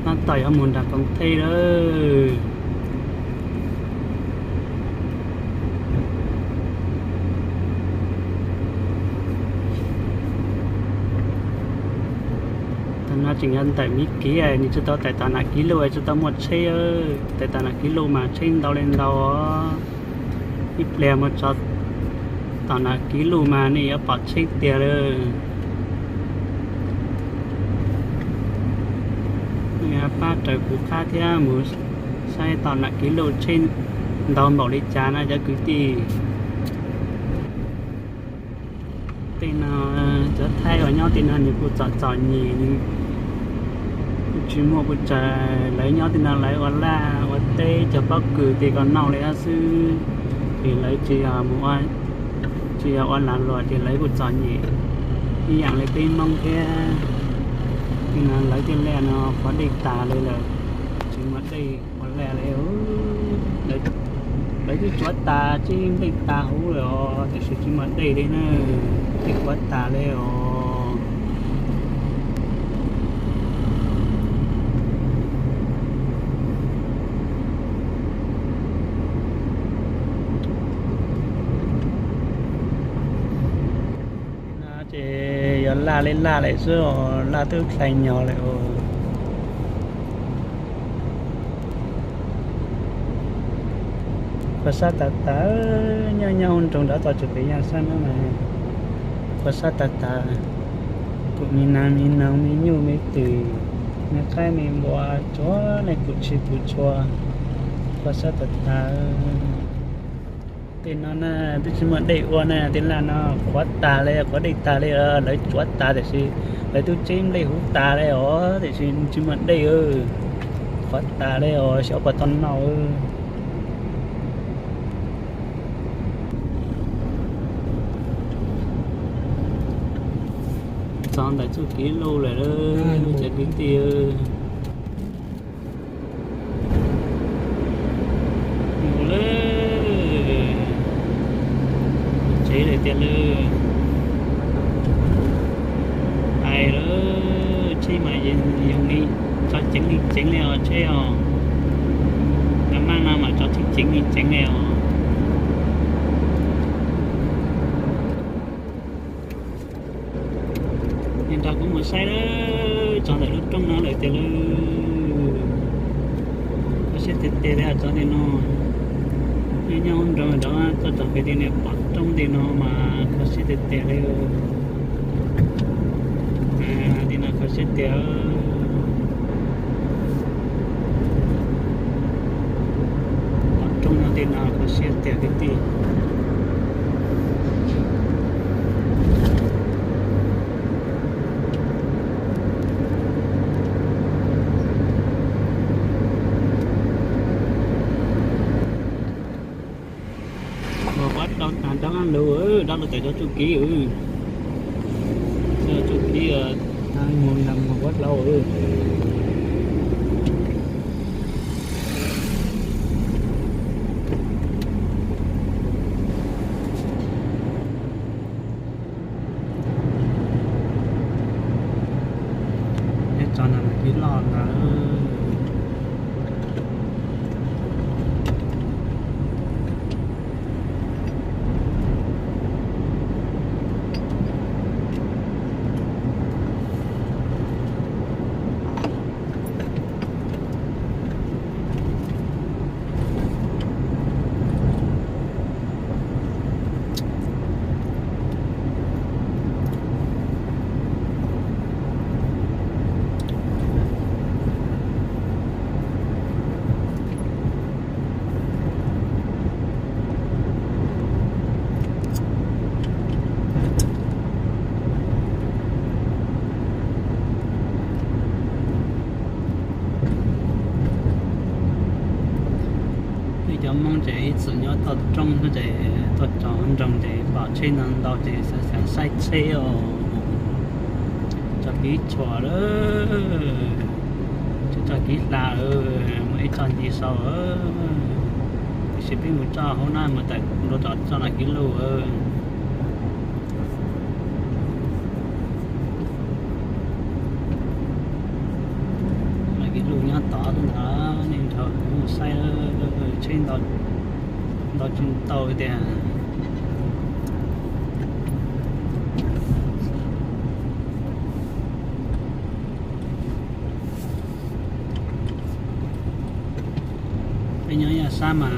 Tab tom yuav mus nram Koos Thej lawm. Tam no tseem yog ntawm Miv Kiv, nws tsis tau tawm tom Nam Kiv Luj, tsis tau muaj tsheb. Tawm tom Nam Kiv Luj mas tsheb ntau li ntau os. Ib pliag mus txog tom Nam Kiv Luj mas nej yuav pom tsheb tiag lawm. Nej pab raws kuv qab thiab mus saib tom Nam Kiv Luj tsheb ntau npaum li cas na cov kwv tij. Tej no cov Thaib uas nyob tej no nws kuj txom txom nyem, kuj tsis muaj pes tsawg, lawv nyob tej no lawv ua laj ua teb cog pob kws tej ko noj li xwb. Ces lawv tsis yog mus, tsis yog ua lag luam ces lawv kuj txom nyem ib yam li peb Hmoob thiab. Tej no lawv tej liaj no qhuav dej tas li lawm, tsis muaj dej ua liaj li. Lawv twb tsuav tas tsev nplej tas huv lawm os, tiam sis tsis muaj dej li na, dej qhuav tas li os. Ces yog laj li laj lawm xwb os, laj twb dai nyog lawm os. Khuv sab tas tas, nyob nyob hauv nroog nrad txog tseem pem yaj sab no mas khuv sab tas tas. Kuv me nas me noog me nyuj me twm, me qaib me npua, tsuav leej pum tshis pum tshua, khuv sab tas tas. Tej no na twb tsis muaj dej ua na, tej laj no qhuav tas li, qhuav dej tas li, lawv tsuav tas tiam sis lawv twb tsev nplej huv tas li os, tiam sis tsis muaj dej, qhuav tas li os, xyov puas tau noj. Txog ntawm txuj kev luj lawm, cov kwv tij. Mus lawm, tsev lawm tiag lawm. Hais lawm, tsheb mas yeej tso ceev li ceev li os tsheb os. Cov maj no mas tso tsheb ceev li ceev li os. Nrog kuv mus saib lawm, txog ntawm lub roob no lawm tiag lawm. Kho siab tiag tiag li cov ntawm no. Nyob nyob nrog nrog tuaj txog pem tim no pom roob tim no mas kho siab tiag tiag li. Tim no kho siab tiag. Pom roob no tim no kho siab tiag kwv tij. Mus qab dlau tas dab lug, dab lug tas cov txuj kev, cov txuj kev tag mus nag mus qab dlau. Tso nag mas kev loj ntag. Peb cov Hmoob ces ib txwm nyob toj roob ces toj tog nroog ces pom tsheb ntau ntau ces xav xav saib tsheb os. Txoj kev tshuam lawm, txoj kev hla, muaj ib txoj ncig saud. Tiam sis peb mus txoj hauv no mus tawm ntua tom txoj no kev luj. No kev luj Mus saib, tsheb ntau tsis ntau tiag. Peb nyob Yaj Sab mas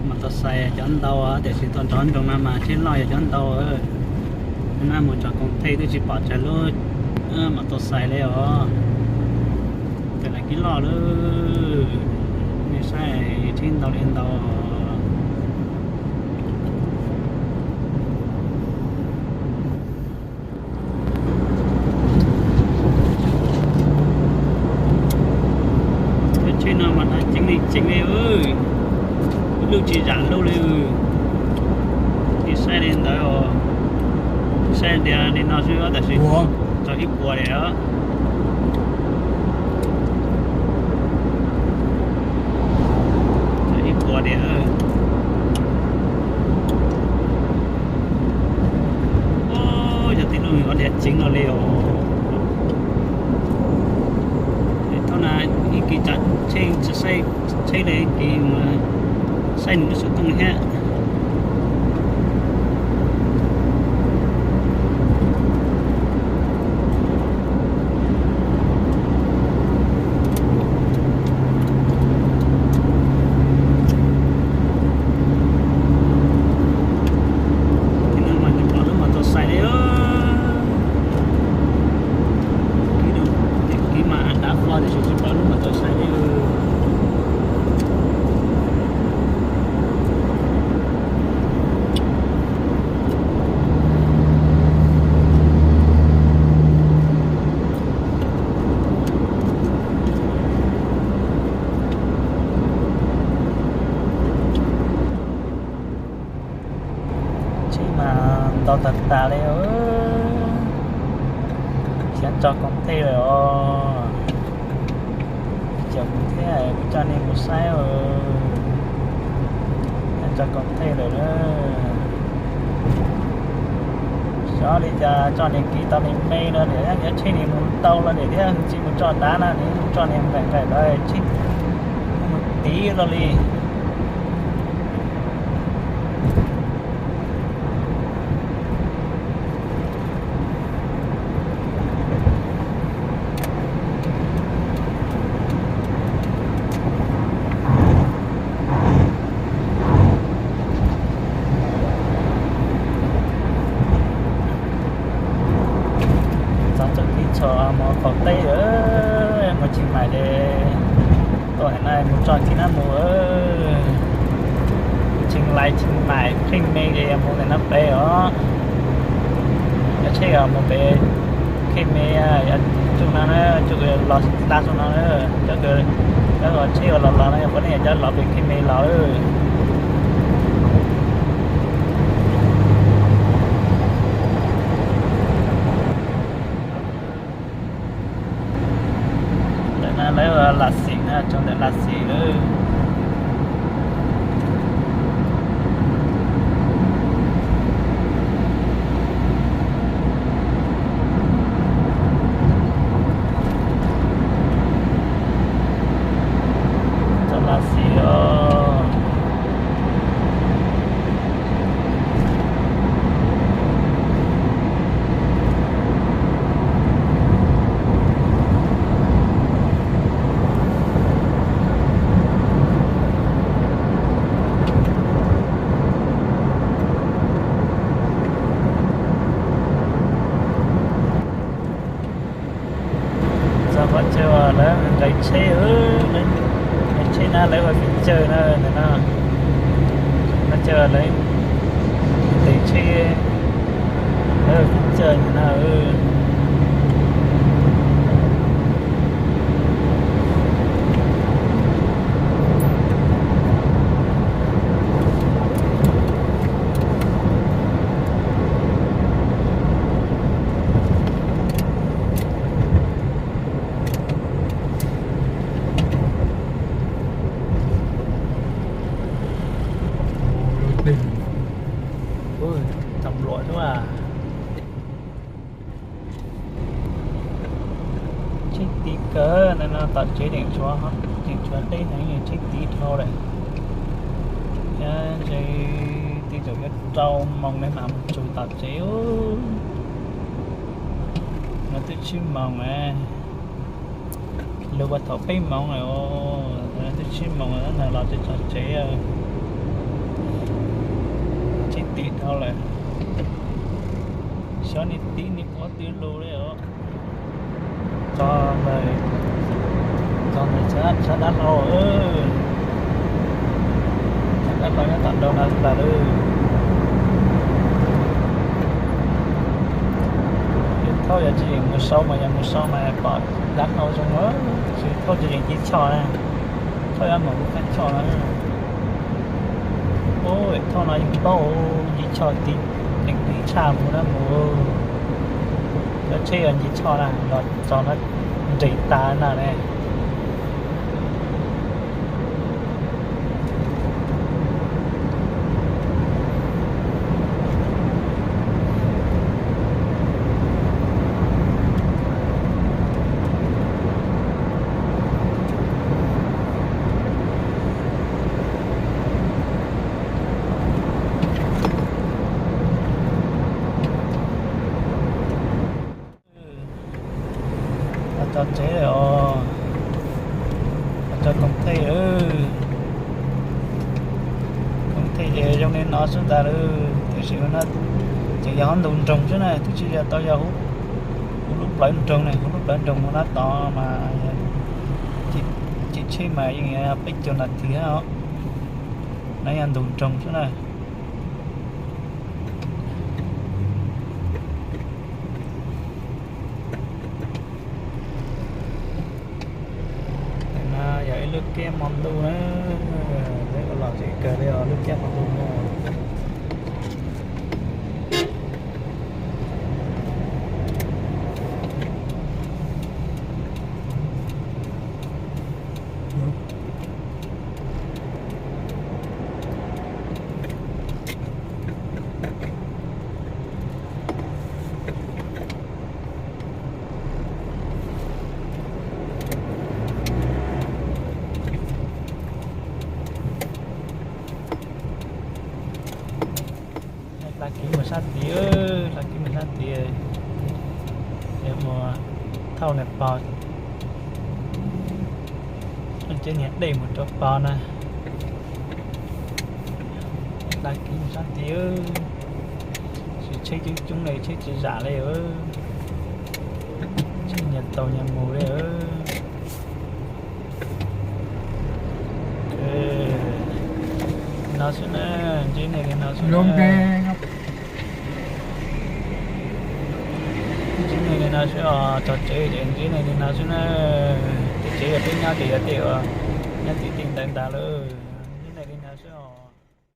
mos tos xais cov ntau, tiam sis tau nrov nroos no mas tsheb loj yog cov ntau. Nab mus tso koom thej twb tsis pom tsawg lub mos tos xais li os. Cov lawv kib loj lawm, nej saib tsheb ntau li ntau. Cov tsheb no mas ceev li ceev li, lub tsis zam lub li. Nej saib li ntawd, saib tias li no xwb tab sis txog ib puas li os. Txog ib puas li. Yog tib lub nws ua diav ceev no li os. Thaum na ib kis tsav tsheb tsis saib tsheb li, ib kis mus saib nws lub xov tooj li thiab. Tib no mas tsis pom lub mos tos xais li. Kib mas dav fo tiam sis tsis pom lub mos tos xais li. Tsheb mas ntau tag tag li. Xyov tso koom thej lawm os. Cov kuv thiab kuv coj nej mus saib os. Xyov tso koom thej lawm na. Xyov li cas tso niag kiv tau niag me no niam, yog tsheb niag mus ntau los niam thiab tsis mus tso dav na, niam mus tso niag nqaim nqaim los tsheb mus tiv los li. Txog txoj kev txhom mus qaum teb lawm, mus Chiang Mai ces tuaj hais no mus tso kiv nab mus. Chiang Mai, Chiang Mai pheej me ces mus ntawm no pem os. Cov tsheb mus pem Khej Me, cov no na, cov los tag zog no na, cov, cov tsheb uas los los no yog puav leej yog cov los pem Khej Me los. Ntawm no lawv ua Lam Xim na, tsoom ntawm Lam Xim lawm. Tsoom Lam Xim os. Txog qhov chaw uas lawv nqis tsheb, nqis tsheb na lawv ua peb caug na ntawm no. Qhov chaw uas lawv nqis tsheb, lawv ua peb caug ntawm no. Tsheb ti kawg ntawm no, tom tsev deem tshuav ho. Tshuav deb heev, tshaib tid dhau lawm. Thiab ntshe twb txog yuav rau moos lawm mam mus txog tom tsev. No twb tsib moos lawm, lug puag thaum peb moos lawm, twb tsib moos lawm no los tsis txog tsev. Tshaib tid dhau lawm, xyov niag tib niag qhov twg lug li os. Txog ntawm, txog ntawm txhab dab laug, txhab dab laug nyob tom nraud no ntag lauj. Thauj yog tsis yeem mus sau mas, yog mus sau mas pom dab laug zoo, tab sis thauj tsis yeem ci choj na, thauj yuav mus lub qab choj na. Ub, thauj no yeej paub ci choj tib, yeej tib tshaj mus na mus. Cov tsheb yog ci choj na los txog no nres tas na ne. Los txog tsev os, los txog Koom Thej. Koom Thej ces zoo li no xwb ntag lauj, tiam sis no ces yog hauv ntug nroog xwb na, twb tsis yog tau yog hauv lub plawv nroog ne, hauv lub plawv nroog mus no tod mas ces tsheb mas yeej peb caug nas this os. No yog ntug nroog xwb na. No yog ib lub kiab hmo ntuj na, peb ua los tsev kawg li os, lub kiab hmo ntuj no. Hla kiv mus sab tid, hla kiv mus sab tid, es mus thauj niag pog, ceb niag dej mus rau pog na. Hla kiv mus sab tid, tsheb coob coob li, tsheb tsis zam li, tsheb nyias taus nyias mus li. No xwb na, ntsib nej li no xwb na. Ntsib nej li no xwb os, txog tsev ces ntsib nej li no xwb na. Tej tsev yog peb nyob ces yog tej uas nyob tim tej ntawd ntag lauj.